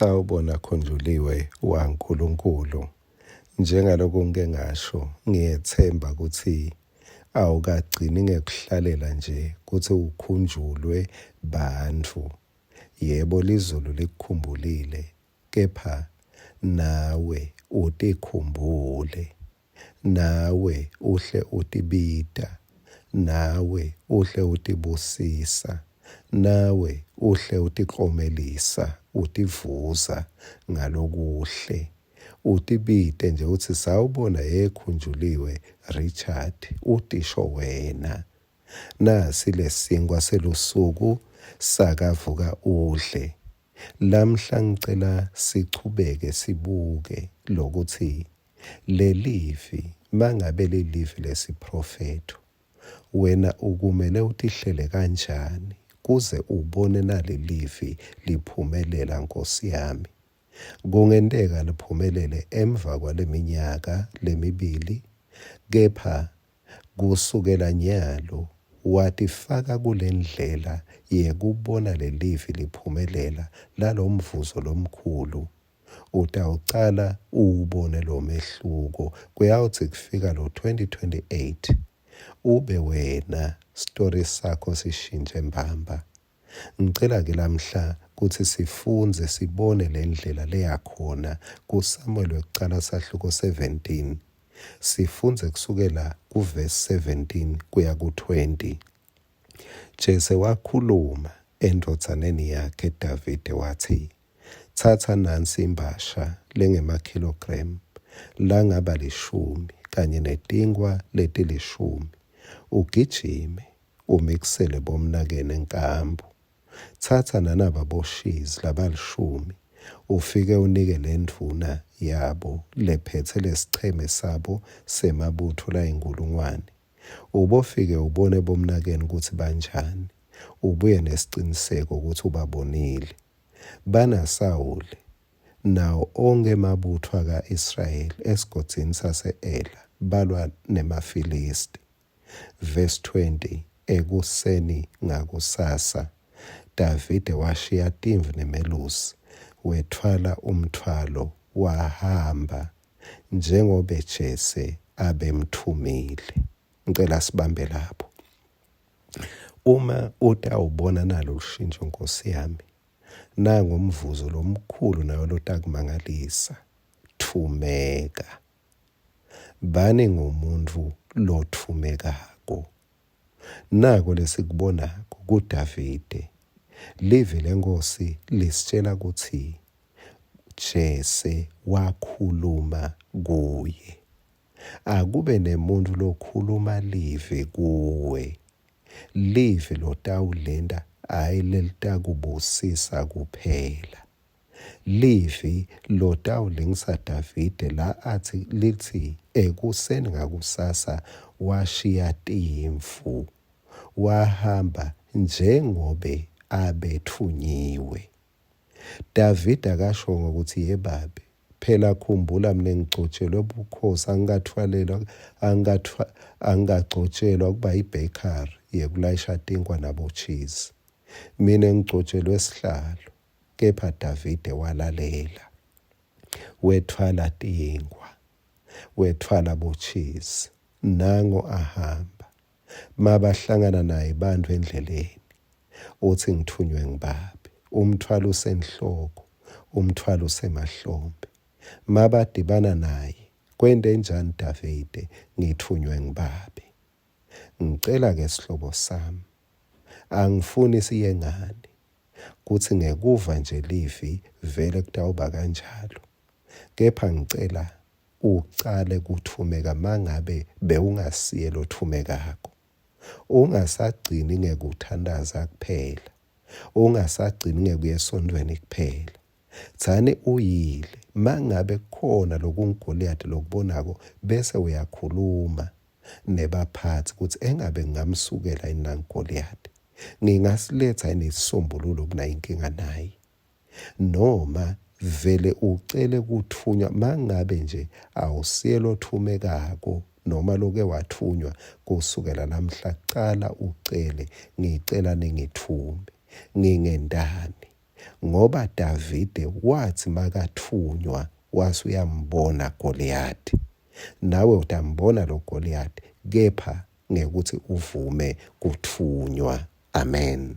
Sawubona Khunjuliwe waNkulunkulu. Njengaloku ngike ngasho, ngiyetsemba kutsi awukagcini ngekuhlalela nje kutsi ukhunjulwe bantfu. Yebo lizulu likukhumbulile, kepha nawe utikhumbule. Nawe uhle utibita, nawe uhle utibusisa, nawe uhle utiklomelisa, utivuza ngalokuhle. Utibite nje utsi sawubona ye Khunjuliwe Richard, utisho wena. Nasi lesinkwa selusuku sakavuka udle. Lamhla ngicela sichubeke sibuke lokutsi Lelivi, mangabe lilivi lesiprofetho, wena ukumele utihlele kanjani kuze ubone nalelivi liphumelela Nkosi yami? Kungenteka liphumelele emva kwaleminyaka lemibili, kepha kusukela nyalo watifaka kulendlela yekubona lelivi liphumelela lalomvuzo lomkhulu Utawucala uwubone lomehluko kuyawutsi kufika lo 2028 ube wena story sakho sishintshe mbamba. Ngicela ke lamhla kutsi sifundze sibone lendlela leyakhona kuSamuel wekucala sahluko 17. Sifundze kusukela kuvesi 17 kuya ku-20. Jese wakhuluma endvodzaneni yakhe Davide watsi, Tsatsa nansi imbasha lengemakhilogremu langaba lishumi kanye netinkhwa letilishumi, ugijime umikisele bomnakenu enkambu. Tsatsa nanaba boshizi labalishumi ufike unike lendvuna yabo lephetse lesicheme sabo semabutfo layinkhulungwane. Ubofike ubone bomnakenu kutsi banjani, ubuye nesiciniseko kutsi ubabonile. BanaSawule nawo onkhe emabutfo aka-Israyeli esigodzini sase-Ela balwa nemaFilisti. Vesi 20, Ekuseni ngakusasa, Davide washiya timvu nemelusi, wetfwala umtfwalo wahamba njengobe Jese abemtfumile. Ngicela sibambe lapho. Uma utawubona nalo lushintsho Nkosi yami, nangu umvuzo lomkhulu nawe lotakumangalisa. Thumeka. Bani ngumuntu lotfumekako. Nako lesikubonako kuDavide. Livi leNkhosi lisitshela kutsi Jese wakhuluma kuye. Akube nemuntfu lokhuluma livi kuwe, livi lotawulenta, hhayi lelitakubusisa kuphela. Livi lotawulingisa Davide la atsi litsi ekuseni ngakusasa washiya timvu wahamba njengobe abetfunyiwe. Davide akashongo kutsi, Yebabe, phela khumbula mine ngigcotjelwe bukhosi, angikathwalelwa, angikagcotjelwa kuba yi-bakery yekulayisha tinkwa nabo-cheese. Mine ngigcotjelwe sihlalo. Kepha Davide walalela. Wetfwala tinkwa, wetfwala bo-cheese, nango ahamba. Mabahlangana naye bantfu endleleni, utsi ngitfunywe ngibabe. Umtfwalo usenhloko, umtfwalo usemahlombe. Mabadibana naye, kwente njani Davide, ngitfunywe ngibabe. Ngicela-ke sihlobo sami, angifuni siyengane, kutsi ngekuva nje livi vele kutawuba kanjalo. Kepha ngicela ucale kutfumeka mangabe bewungasiye lotfumekako. Ungasagcini ngekuthandaza kuphela. Ungasagcini ngekuya esontfweni kuphela. Tsani uyile, mangabe kukhona lokunguGoliyadi lokubonako bese uyakhuluma nebaphatsi kutsi engabe ngingamsukela yini nanguGoliyadi. Ngingasiletsa yini isisombululo kunayi inkinga naye. Noma vele ucele kutfunywa mangabe nje awusiye lothumekako noma loke wathunywa kusukela namhla cala ucele ngicela ningithume ngingentani. Ngoba Davide watsi makatfunywa wase uyambona Goliyadi. Nawe utambona lo Goliyadi kepha ngekutsi uvume kutfunywa. Amen.